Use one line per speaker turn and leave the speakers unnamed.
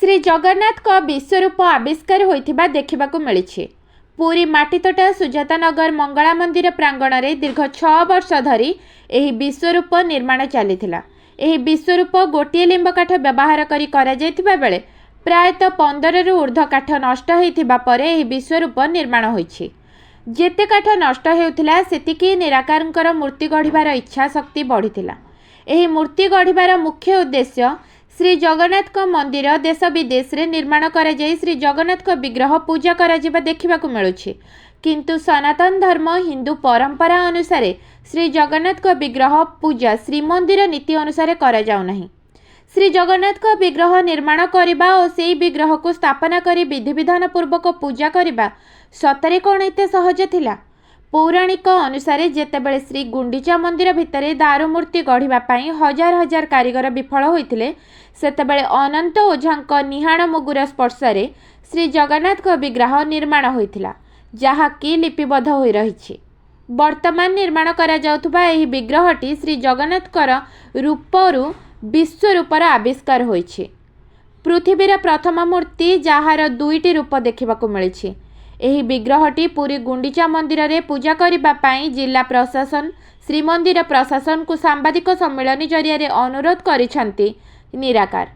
ଶ୍ରୀ ଜଗନ୍ନାଥଙ୍କ ବିଶ୍ୱରୂପ ଆବିଷ୍କାର ହୋଇଥିବା ଦେଖିବାକୁ ମିଳିଛି। ପୁରୀ ମାଟିତୋଟା ସୁଜାତାନଗର ମଙ୍ଗଳା ମନ୍ଦିର ପ୍ରାଙ୍ଗଣରେ ଦୀର୍ଘ 6 ବର୍ଷ ଧରି ଏହି ବିଶ୍ୱରୂପ ନିର୍ମାଣ ଚାଲିଥିଲା। ଏହି ବିଶ୍ୱରୂପ ଗୋଟିଏ ଲିମ୍ବ କାଠ ବ୍ୟବହାର କରି କରାଯାଇଥିବା ବେଳେ ପ୍ରାୟତଃ 15ରୁ ଉର୍ଦ୍ଧ୍ୱ କାଠ ନଷ୍ଟ ହୋଇଥିବା ପରେ ଏହି ବିଶ୍ୱରୂପ ନିର୍ମାଣ ହୋଇଛି। ଯେତେ କାଠ ନଷ୍ଟ ହେଉଥିଲା, ସେତିକି ନିରାକାରଙ୍କର ମୂର୍ତ୍ତି ଗଢ଼ିବାର ଇଚ୍ଛା ଶକ୍ତି ବଢ଼ିଥିଲା। ଏହି ମୂର୍ତ୍ତି ଗଢ଼ିବାର ମୁଖ୍ୟ ଉଦ୍ଦେଶ୍ୟ ଶ୍ରୀ ଜଗନ୍ନାଥଙ୍କ ମନ୍ଦିର ଦେଶ ବିଦେଶରେ ନିର୍ମାଣ କରାଯାଇ ଶ୍ରୀ ଜଗନ୍ନାଥଙ୍କ ବିଗ୍ରହ ପୂଜା କରାଯିବା ଦେଖିବାକୁ ମିଳୁଛି। କିନ୍ତୁ ସନାତନ ଧର୍ମ ହିନ୍ଦୁ ପରମ୍ପରା ଅନୁସାରେ ଶ୍ରୀ ଜଗନ୍ନାଥଙ୍କ ବିଗ୍ରହ ପୂଜା ଶ୍ରୀମନ୍ଦିର ନୀତି ଅନୁସାରେ କରାଯାଉନାହିଁ। ଶ୍ରୀ ଜଗନ୍ନାଥଙ୍କ ବିଗ୍ରହ ନିର୍ମାଣ କରିବା ଓ ସେଇ ବିଗ୍ରହକୁ ସ୍ଥାପନା କରି ବିଧିବିଧାନ ପୂର୍ବକ ପୂଜା କରିବା ସତରେ କ'ଣ ଏତେ ସହଜ ଥିଲା? ପୌରାଣିକ ଅନୁସାରେ ଯେତେବେଳେ ଶ୍ରୀ ଗୁଣ୍ଡିଚା ମନ୍ଦିର ଭିତରେ ଦାରୁମୂର୍ତ୍ତି ଗଢ଼ିବା ପାଇଁ ହଜାର ହଜାର କାରିଗର ବିଫଳ ହୋଇଥିଲେ, ସେତେବେଳେ ଅନନ୍ତ ଓଝାଙ୍କ ନିହାଣ ମୁଗୁର ସ୍ପର୍ଶରେ ଶ୍ରୀ ଜଗନ୍ନାଥଙ୍କ ବିଗ୍ରହ ନିର୍ମାଣ ହୋଇଥିଲା, ଯାହାକି ଲିପିବଦ୍ଧ ହୋଇ ରହିଛି। ବର୍ତ୍ତମାନ ନିର୍ମାଣ କରାଯାଉଥିବା ଏହି ବିଗ୍ରହଟି ଶ୍ରୀ ଜଗନ୍ନାଥଙ୍କର ରୂପରୁ ବିଶ୍ୱରୂପର ଆବିଷ୍କାର ହୋଇଛି। ପୃଥିବୀର ପ୍ରଥମ ମୂର୍ତ୍ତି ଯାହାର ଦୁଇଟି ରୂପ ଦେଖିବାକୁ ମିଳିଛି। ଏହି ବିଗ୍ରହଟି ପୁରୀ ଗୁଣ୍ଡିଚା ମନ୍ଦିରରେ ପୂଜା କରିବା ପାଇଁ ଜିଲ୍ଲା ପ୍ରଶାସନ, ଶ୍ରୀମନ୍ଦିର ପ୍ରଶାସନକୁ ସାମ୍ବାଦିକ ସମ୍ମିଳନୀ ଜରିଆରେ ଅନୁରୋଧ କରିଛନ୍ତି ନିରାକାର।